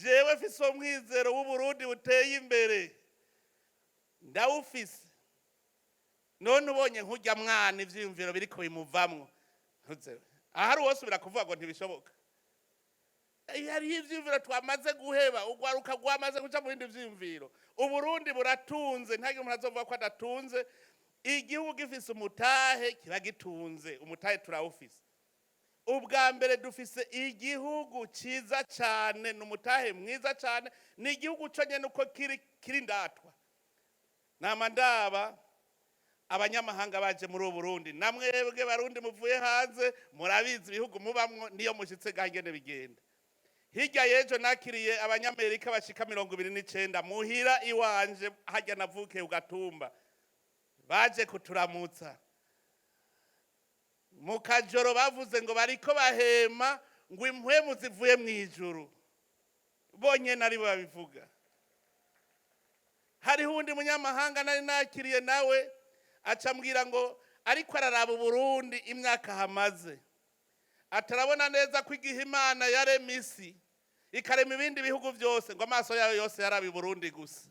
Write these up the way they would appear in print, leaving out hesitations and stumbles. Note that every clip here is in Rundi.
Jewe mfise uwo mwizero w'Uburundi buteye imbere, ndawufise. None ubonye nk'urya mwana, ivyiyumviro biriko bimuvamwo, ntuze ahari uwosubira kuvuga ngo ntibishoboka. Hariho ivyiyumviro twamaze guheba, urwaruka rwamaze kuja mu bindi vyiyumviro. Uburundi buratunze, ntagire umuntu azovuga ko adatunze. Igihugu gifise umutahe kiba gitunze, umutahe turawufise. Ubwa mbere dufise igihugu ciza cane, ni umutahe mwiza cane, ni igihugu conyene uko kiri kiri ndatwa. Nama ndaba abanyamahanga baje muri ubu Burundi, namwebwe Barundi muvuye hanze murabizi ibihugu mubamwo, niyo mushitse ngaho ingene bigenda. Hirya y'ejo nakiriye Abanyamerika bashika 29 muhira iwanje harya navukiye ugatumba, baje kuturamutsa. Mu kajoro bavuze ngo bariko bahema ngo impwemu zivuye mu ijuru, bonyene aribo babivuga. Hariho uwundi munyamahanga nari nakiriye, nawe acambwira ngo ariko araraba Uburundi imyaka hamaze, atarabona neza ko igihe Imana yarema isi ikarema ibindi bihugu byose, ngo amaso yayo yose yaraba i Burundi gusa.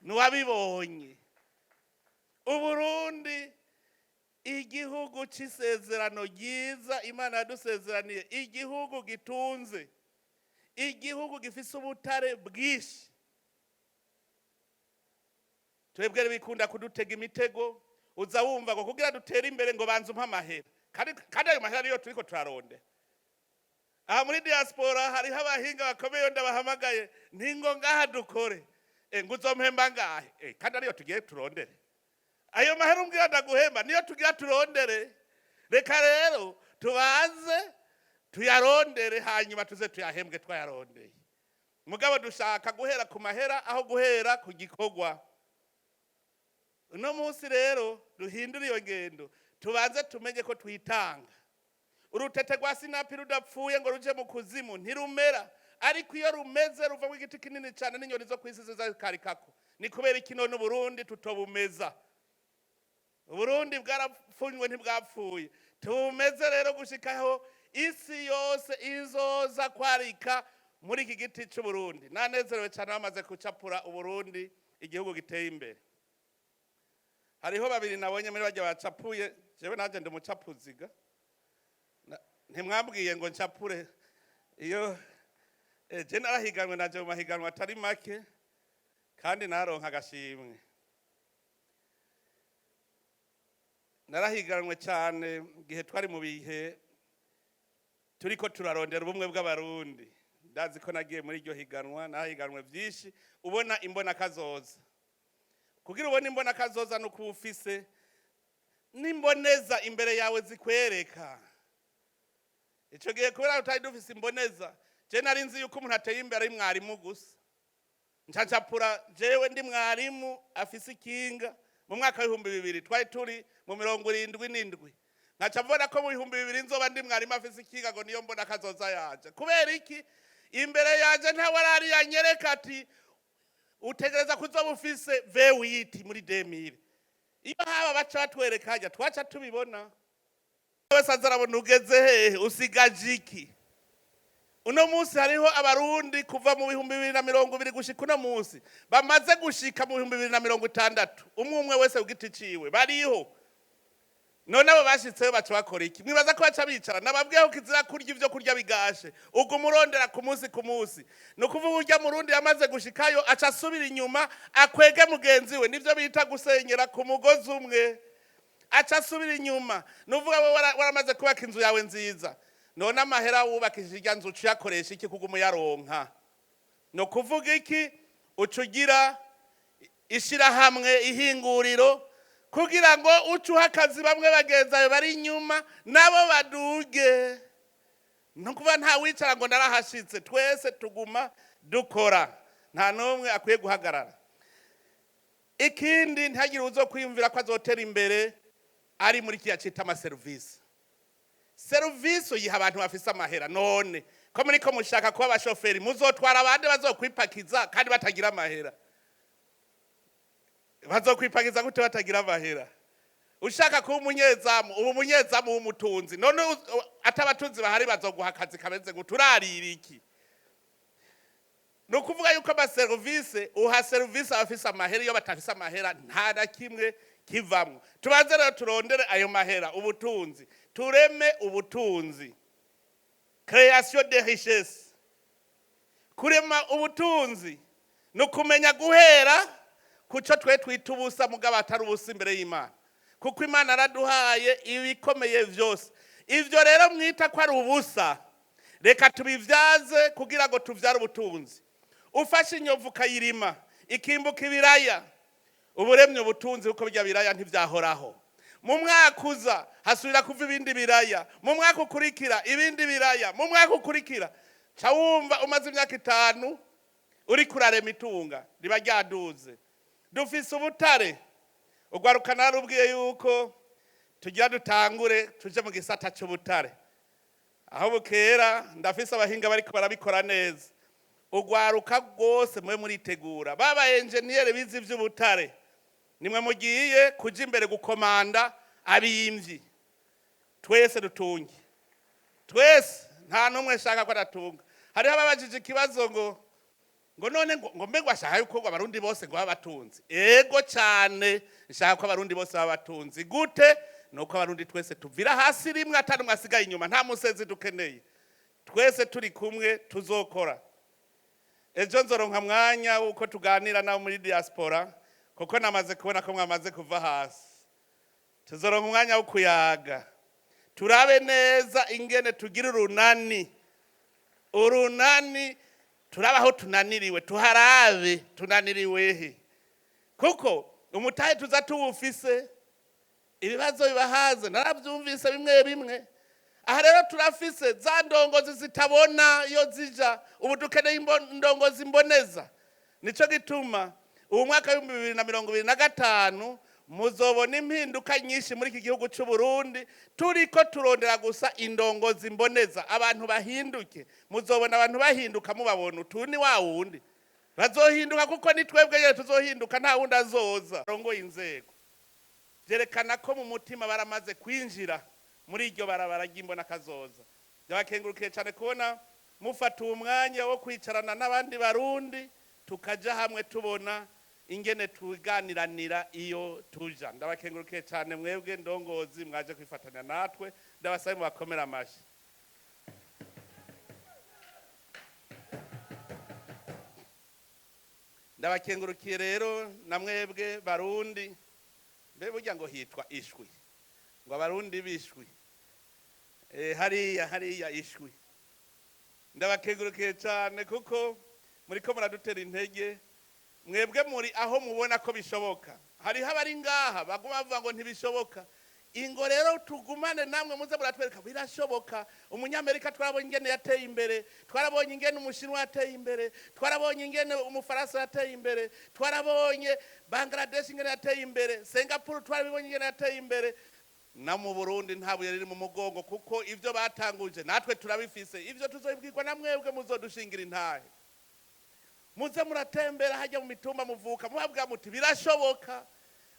Ntiwabibonye Uburundi, igihugu c'isezerano ryiza Imana yadusezeraniye, igihugu gitunze, igihugu gifise ubutare bwinshi. Twebwe bikunda kudutega imitego, uza wumva ngo kugira dutere imbere ngo banze umpe amahera, kandi ayo mahera niyo turiko turarondera. Aha muri diaspora hariho abahinga bakomeye, ndabahamagaye ntingo ngaha dukore, ngo uzompemba ngahe? Kandi ariyo tugiye turondere. Ayo mahera umbwira ndaguhemba niyo tugira turondere. Reka rero tubanze tuyarondere, hanyuma tuze tuyahembwe twayarondeye. Mugabo dushaka guhera ku mahera aho guhera ku gikorwa. Uno munsi rero duhindure iyo ngendo, tubanze tumenye ko twitanga. Urutete rwa sinapi rudapfuye ngo ruje mu kuzimu ntirumera, ariko iyo rumeze ruvamo igiti kinini cyane, n'inyoni zo ku isi zizakarikako. Ni kubera iki none Uburundi tutobumeza? Uburundi bwarapfunywe, ntibwapfuye. Tumeze rero gushikaho isi yose izoza kwarika muri iki giti cy'Uburundi. Nanezerewe cyane bamaze gucapura Uburundi, igihugu giteye imbere. Hariho babiri nabonye muri bajya bacapuye. Jewe nanjye ndi umucapuziga. Ntimwambwiye ngo ncapure iyo je narahiganwe naje mu mahiganwa atari make, kandi naronka agashimwe. Narahiganwe cyane igihe twari mu bihe turiko turarondera ubumwe bw'Abarundi. Ndazi ko nagiye muri iryo higanwa, nahiganwe byinshi. Ubona imbona kazoza, kugira ubone imbona kazoza nuko uba ufise n'imboneza imbere yawe zikwereka. Ico gihe kubera tutari dufise imboneza, je nari nzi yuko umuntu ateye imbere ari mwarimu gusa. Ncacapura jewe ndi mwarimu afise ikinga mu mwaka w'2000, twari turi mu 77, nkaca mbona ko mu 2000 nzoba ndi mwarimu afise ikinga, ngo niyo mbona kazoza yaje. Kubera iki? Imbere yanje ntawe arari yanyereka ati utegereza kuzoba ufise V8 muri 2000. Iyo haba baca batwereka hajya twaca tubibona. Wese aza arabona ugeze hehe, usigaje iki. Uno munsi hariho Abarundi kuva mu 2020 gushika uno munsi bamaze gushika mu 2060, umwe umwe wese ku giti ciwe bariho. None abo bashitseyo baca bakora iki? Mwibaza ko baca bicara? Nababwiye ko kizira kurya ivyo kurya bigashe, uguma urondera ku munsi ku munsi. Ni ukuvuga urya Murundi yamaze gushikayo aca asubira inyuma akwege mugenzi we, nivyo bita gusenyera ku mugozi umwe. Aca asubira inyuma. Ni ukuvuga wowe waramaze kubaka inzu yawe nziza, none amahera wubakishije irya nzu uca uyakoresha iki kuguma uyaronka? Ni ukuvuga iki? Uca ugira ishirahamwe, ihinguriro, kugira ngo uce uha akazi bamwe bagenzi bawe bari inyuma, nabo baduge. Ni ukuvuga nta wicara ngo narahashitse, twese tuguma dukora, nta n'umwe akwiye guhagarara. Ikindi, ntihagire uzo kwiyumvira ko azotera imbere ari muri kiriya cita amaserivisi. Serivisi uyiha abantu bafise amahera. None ko muri ko mushaka kuba abashoferi, muzotwara abandi bazokwipakiza kandi batagira amahera? Bazokwipakiza gute batagira amahera? Ushaka kuba umunyezamu, uba umunyezamu w'umutunzi. None atabatunzi bahari bazoguha akazi kameze gute? Urarira iki? Ni ukuvuga yuko amaserivisi uha serivisi abafise amahera, iyo batafise amahera nta na kimwe kivamwo. Tubanze rero turondere ayo mahera, ubutunzi, tureme ubutunzi, création de richesse. Kurema ubutunzi ni ukumenya guhera kuco twe twita ubusa, mugabo atari ubusa imbere y'Imana, kuko Imana yaraduhaye ibikomeye vyose. Ivyo rero mwita ko ari ubusa, reka tubivyaze kugira ngo tuvyare ubutunzi. Ufashe inyovu ukayirima, ikimbuka ibiraya, uburemye ubutunzi, kuko birya biraya ntivyahoraho. Mu mwaka uza hasubira kuva ibindi biraya, mu mwaka ukurikira ibindi biraya, mu mwaka ukurikira ca wumva umaze imyaka 5 uriko urarema, itunga riba ryaduze. Dufise ubutare. Ugwaruka narubwiye yuko tugira dutangure tuje mu gisata c'ubutare. Aho bukera ndafise abahinga bariko barabikora neza. Ugwaruka rwose mube muritegura, baba enjeniyeri bize ivy'ubutare, nimwe mugiye kuja imbere gukomanda abimvyi. Twese dutunge, twese, nta n'umwe nshaka ko adatunga. Hariho ababajije ikibazo ngo none ngo mbe ngo ashaka yuko ngo abarundi bose ngo babe batunzi. Ego cyane, nshaka ko abarundi bose baba batunzi. Gute? Nuko abarundi twese tuvira hasi rimwe, atari umwe asigaye inyuma. Nta musezi dukeneye, twese turi kumwe tuzokora. Ejo nzoronka mwanya wuko tuganira nabo muri diaspora, kuko namaze kubona ko mwamaze kuva hasi. Tuzoronka umwanya wo kuyaga, turabe neza ingene tugira urunani. Urunani, turabe aho tunaniriwe, tuharabe tunaniriwe he, kuko umutahe tuza tuwufise. Ibibazo bibahaze narabyumvise bimwe bimwe. Aha rero turafise za ndongozi zitabona iyo zija. Ubu dukeneye indongozi mboneza. Nico gituma ubu mwaka w'2025 muzobona impinduka nyinshi muri iki gihugu cy'u Burundi. Turiko turondera gusa indongozi mboneza, abantu bahinduke. Muzobona abantu bahinduka, mubabona utu ni wa wundi bazohinduka, kuko ni twebwe nyene tuzohinduka, nta wundi azoza. Rongoye inzego byerekana ko mu mutima baramaze kwinjira muri iryo barabara ry'imbona kazoza. Ndabakengurukiye cyane kubona mufata uwo mwanya wo kwicarana n'abandi barundi, tukaja hamwe, tubona ingene tuganiranira iyo tuja. Ndabakengurukiye cyane mwebwe ndongozi mwaje kwifatanya natwe. Ndabasabe mubakomere amashyi. Ndabakengurukiye rero na mwebwe barundi. Mbe burya ngo hitwa ishwi, ngo abarundi bishwi hariya hariya ishwi. Ndabakengurukiye cyane kuko muriko muradutera intege. Mwebwe muri aho mubona ko bishoboka. Hariho abari ngaha baguma bavuga ngo ntibishoboka. Ingo rero tugumane namwe, muze muratwereka birashoboka. Umunyamerika twarabonye ingene yateye imbere, twarabonye ingene umushinwa yateye imbere, twarabonye ingene umufaransa yateye imbere, twarabonye Bangladesh ingene yateye imbere, Singapore twarabibonye ingene yateye imbere. Na mu Burundi nta buye riri mu mugongo, kuko ivyo batanguje natwe turabifise. Ivyo tuzobibwirwa na mwebwe muzodushingira intahe. Muze muratembera hajya mu mitumba muvuka, mubabwira muti birashoboka.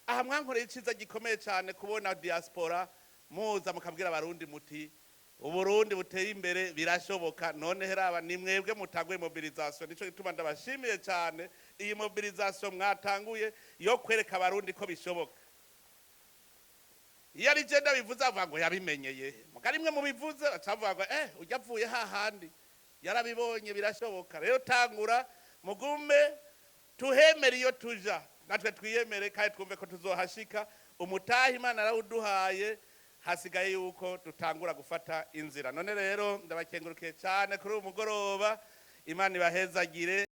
Aha mwankoreye iciza gikomeye cyane kubona diaspora muza mukabwira abarundi muti uburundi buteye imbere birashoboka. None heraba ni mwebwe mutanguye mobilisation. Nico gituma ndabashimiye cyane iyi mobilisation mwatanguye yo kwereka abarundi ko bishoboka. Iyo ari je ndabivuze avuga ngo yabimenyeye, muga rimwe mubivuze acavuga ngo ujya avuye hahandi yarabibonye, birashoboka. Rero tangura mugume tuhemere iyo tuja, natwe twiyemere kandi twumve ko tuzohashika. Umutahe Imana arawuduhaye, hasigaye yuko dutangura gufata inzira. None rero ndabakengurukiye cyane kuri uyu mugoroba. Imana ibahezagire.